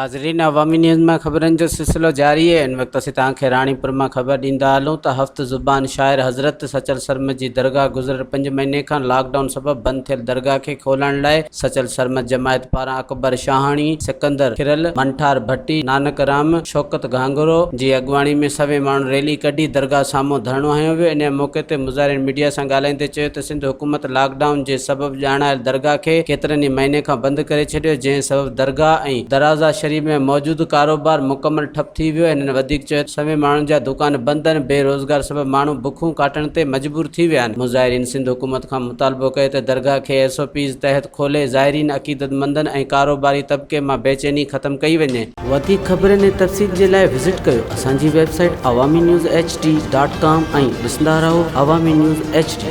ناظرين عوامي نيوز مان خبرن جو سلسلو جاري آهي ان وقت اسين توهان کي راڻيپور مان خبر ڏيندا هلون ته هفت زبان شاعر حضرت سچل سرمد جي درگاهه گذريل پنج مهيني کان لاڪ ڊائون سبب بند ٿيل درگاهه کي کولڻ لاء سچل سرمد جماعت پاران اڪبر شاهاڻي، سڪندر کرل، منٺار ڀٽي، نانڪ رام، شوڪت گهانگهرو جي اڳواڻي ۾ سوين ماڻهن ريلي ڪڍي درگاهه سامهون ڌرڻو هنيو ويو انهي موقعي تي مظاهرين ميڊيا سان ڳالهائيندي چيو ته سنڌ حڪومت لاڪ ڊائون جي سبب ڄاڻايل درگاهه کي ڪيترن ئي مهيني کان بند ڪري ڇڏيو جنهن سبب درگاهه ۽ درازا شريف ۾ موجود ڪاروبار مڪمل ٺپ ٿي ويو هنن وڌيڪ چيو ته سوين ماڻهن جا دڪان بند آهن بي روزگار سبب ماڻهو بکون ڪاٽڻ تي مجبور ٿي ويا آهن مظاهرين سنڌ حڪومت کان مطالبو ڪيو ته درگاهه کي ايس او پيز تحت کولي زائرين عقيدتمندن ۽ ڪاروباري طبقي مان بيچيني ختم ڪئي وڃي. وڌيڪ خبرن ۽ تفصيل جي لاء وزٽ ڪيو اسان جي website Awami news H D dot com ۽ ڏسندا رهو عوامي نيوز ايڇ ڊي.